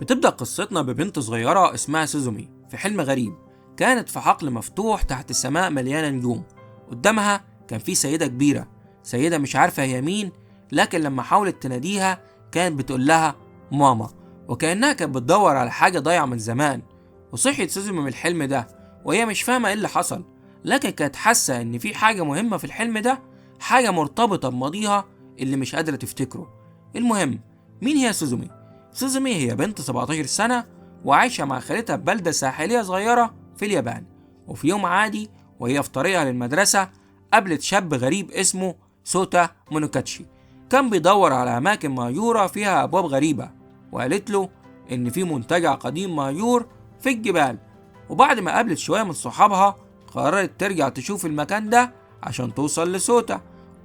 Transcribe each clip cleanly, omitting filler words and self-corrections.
بتبدأ قصتنا ببنت صغيرة اسمها سوزومي في حلم غريب. كانت في حقل مفتوح تحت السماء مليانة نجوم. قدامها كان في سيدة كبيرة، سيدة مش عارفة هي مين، لكن لما حاولت تناديها كانت بتقول لها ماما، وكأنها كانت بتدور على حاجة ضايعة من زمان. وصحيت سوزومي من الحلم ده وهي مش فاهمة ايه اللي حصل، لكن كانت حاسة ان في حاجة مهمة في الحلم ده، حاجة مرتبطة بماضيها اللي مش قادرة تفتكره. المهم، مين هي سوزومي؟ سوزومي هي بنت 17 سنة وعايشة مع خالتها في بلدة ساحلية صغيرة في اليابان. وفي يوم عادي وهي في طريقها للمدرسة قابلت شاب غريب اسمه سوتا مونوكاتشي، كان بيدور على أماكن مهجورة فيها أبواب غريبة، وقالت له إن في منتجع قديم مهجور في الجبال. وبعد ما قابلت شوية من صحابها قررت ترجع تشوف المكان ده عشان توصل لسوتا.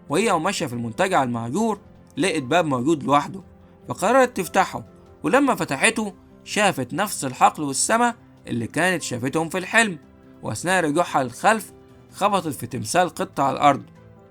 وهي وماشية في المنتجع المهجور لقت باب موجود لوحده، فقررت تفتحه، ولما فتحته شافت نفس الحقل والسما اللي كانت شافتهم في الحلم. وأثناء رجوعها للخلف خبطت في تمثال قط على الأرض،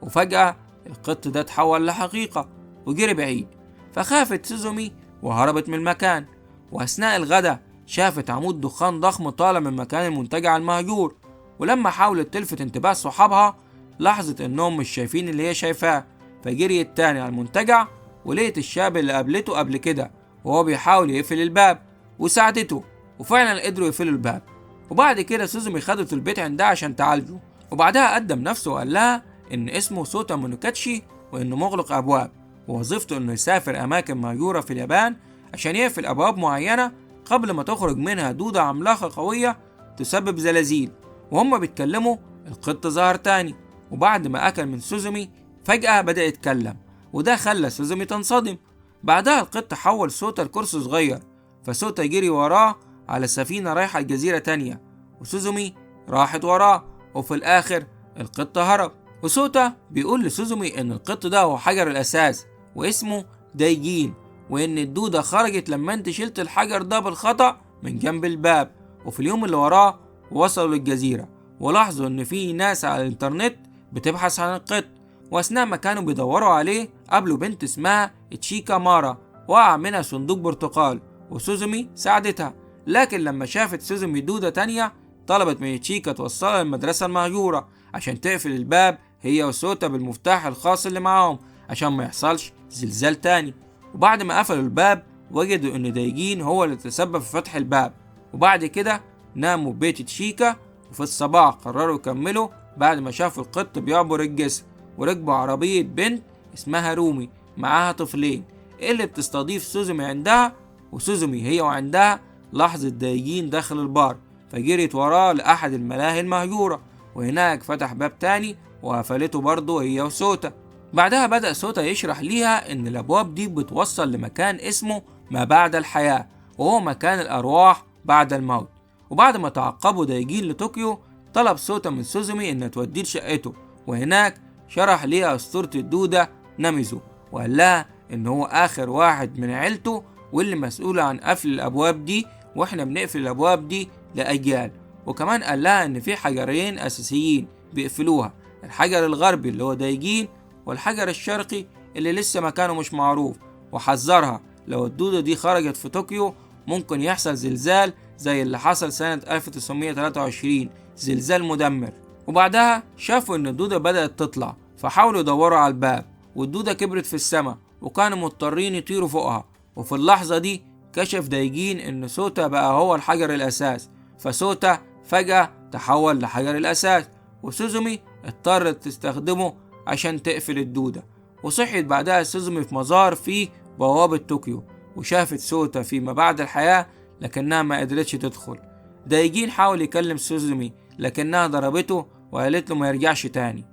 وفجأة القط ده اتحول لحقيقة وجري بعيد، فخافت سوزومي وهربت من المكان. وأثناء الغداء شافت عمود دخان ضخم طالع من مكان المنتجع المهجور، ولما حاولت تلفت انتباه صحابها لاحظت انهم مش شايفين اللي هي شايفاه، فجريت تاني على المنتجع ولقيت الشاب اللي قابلته قبل كده وهو بيحاول يقفل الباب، وساعدته وفعلا قدروا يقفلوا الباب. وبعد كده سوزومي خدته البيت عندها عشان تعالجه، وبعدها قدم نفسه وقال لها ان اسمه سوتا مونوكاتشي وانه مغلق ابواب، ووظيفته انه يسافر اماكن مهجوره في اليابان عشان يقفل ابواب معينه قبل ما تخرج منها دوده عملاقه قويه تسبب زلازل. وهم بيتكلموا القط ظهر تاني، وبعد ما اكل من سوزومي فجأة بدأ يتكلم، وده خلى سوزومي تنصدم. بعدها القط حول سوتا لكرسي صغير، فسوتا جري وراه على سفينة رايحة لجزيرة تانية، وسوزومي راحت وراه، وفي الآخر القط هرب. وسوتا بيقول لسوزومي إن القط ده هو حجر الأساس واسمه دايجين، وإن الدودة خرجت لما انت شلت الحجر ده بالخطأ من جنب الباب. وفي اليوم اللي وراه وصلوا للجزيرة ولاحظوا إن في ناس على الإنترنت بتبحث عن القط، وأثناء ما كانوا بيدوروا عليه قابلوا بنت اسمها تشيكا مارا، وقع منها صندوق برتقال، وسوزومي ساعدتها. لكن لما شافت سوزومي دودة تانية طلبت من تشيكا توصلها للمدرسة المهجورة عشان تقفل الباب هي وسوتا بالمفتاح الخاص اللي معاهم عشان ما يحصلش زلزال تاني. وبعد ما قفلوا الباب وجدوا ان دايجين هو اللي تسبب في فتح الباب. وبعد كده ناموا بيت تشيكا، وفي الصباح قرروا يكملوا بعد ما شافوا القط بيعبر الجسر، وركبوا عربية بنت اسمها رومي معاها طفلين اللي بتستضيف سوزومي عندها. وسوزومي هي وعندها لاحظت دايجين داخل البار، فجريت وراه لأحد الملاهي المهجورة، وهناك فتح باب تاني وقفلته برضه هي وسوتا. بعدها بدأ سوتا يشرح ليها إن الأبواب دي بتوصل لمكان اسمه ما بعد الحياة، وهو مكان الأرواح بعد الموت. وبعد ما تعقبوا دايجين لطوكيو طلب سوتا من سوزومي إنها توديه لشقته، وهناك شرح ليها أسطورة الدودة ناميزو، وقال لها إن هو آخر واحد من عيلته واللي مسؤول عن قفل الأبواب دي، وإحنا بنقفل الأبواب دي لأجيال. وكمان قال لها إن في حجرين أساسيين بيقفلوها، الحجر الغربي اللي هو دايجين، والحجر الشرقي اللي لسه مكانه مش معروف. وحذرها لو الدودة دي خرجت في طوكيو ممكن يحصل زلزال زي اللي حصل سنة 1923، زلزال مدمر. وبعدها شافوا إن الدودة بدأت تطلع، فحاولوا يدوروا على الباب، والدودة كبرت في السماء وكانوا مضطرين يطيروا فوقها. وفي اللحظة دي كشف دايجين إن سوتا بقى هو الحجر الأساس، فسوتا فجأة تحول لحجر الأساس، وسوزومي اضطرت تستخدمه عشان تقفل الدودة. وصحيت بعدها سوزومي في مزار في بوابة طوكيو، وشافت سوتا فيما بعد الحياة لكنها ما قدرتش تدخل. دايجين حاول يكلم سوزومي لكنها ضربته وقالت له ما يرجعش تاني.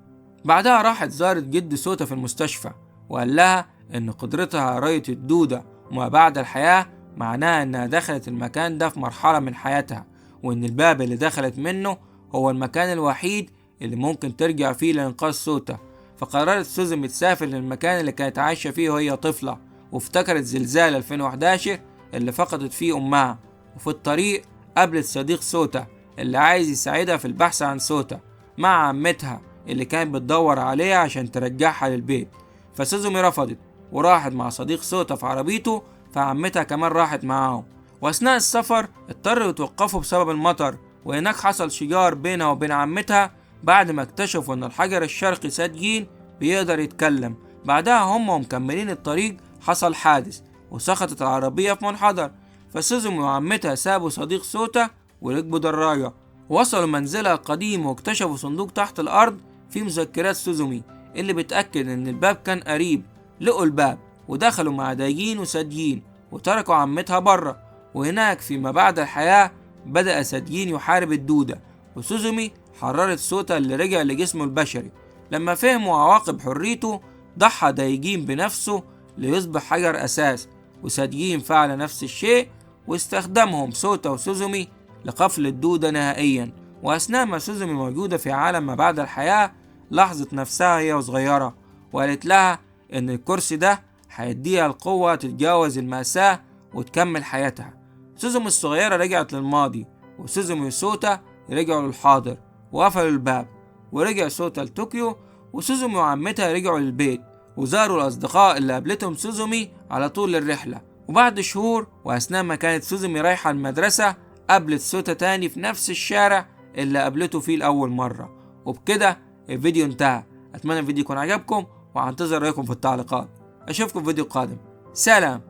بعدها راحت زارت جد سوتا في المستشفى، وقال لها إن قدرتها على رؤية الدودة وما بعد الحياة معناها إنها دخلت المكان ده في مرحلة من حياتها، وإن الباب اللي دخلت منه هو المكان الوحيد اللي ممكن ترجع فيه لإنقاذ سوتا. فقررت سوزومي تسافر للمكان اللي كانت عايشة فيه وهي طفلة، وافتكرت زلزال 2011 اللي فقدت فيه أمها. وفي الطريق قابلت صديق سوتا اللي عايز يساعدها في البحث عن سوتا مع عمتها اللي كانت بتدور عليها عشان ترجعها للبيت. فسوزومي رفضت وراحت مع صديق سوتا في عربيته، فعمتها كمان راحت معاهم. وأثناء السفر اضطروا يتوقفوا بسبب المطر، وهناك حصل شجار بينها وبين عمتها بعد ما اكتشفوا ان الحجر الشرقي سادجين بيقدر يتكلم. بعدها هم ومكملين الطريق حصل حادث وسقطت العربية في منحدر، فسوزومي وعمتها سابوا صديق سوتا وركبوا دراجة. وصلوا منزلها القديم واكتشفوا صندوق تحت الأرض فيه مذكرات سوزومي اللي بتأكد إن الباب كان قريب. لقوا الباب ودخلوا مع دايجين وسادجين وتركوا عمتها بره. وهناك فيما بعد الحياة بدأ سادجين يحارب الدودة، وسوزومي حررت سوتا اللي رجع لجسمه البشري. لما فهموا عواقب حريته ضحى دايجين بنفسه ليصبح حجر أساس، وسادجين فعل نفس الشيء واستخدمهم سوتا وسوزومي لقفل الدودة نهائيا. وأثناء ما سوزومي موجودة في عالم ما بعد الحياة لاحظت نفسها هي وصغيرة، وقالت لها إن الكرسي ده هيديها القوة تتجاوز المأساة وتكمل حياتها. سوزومي الصغيرة رجعت للماضي، وسوزومي وسوتا رجعوا للحاضر وقفلوا الباب، ورجع سوتا لطوكيو، وسوزومي وعمتها رجعوا للبيت وزاروا الأصدقاء اللي قابلتهم سوزومي على طول الرحلة. وبعد شهور وأثناء ما كانت سوزومي رايحة المدرسة قابلت سوتا تاني في نفس الشارع اللي قابلته فيه لأول مرة. وبكده الفيديو انتهى. أتمنى الفيديو يكون عجبكم، وأنتظر رأيكم في التعليقات. أشوفكم في فيديو قادم. سلام.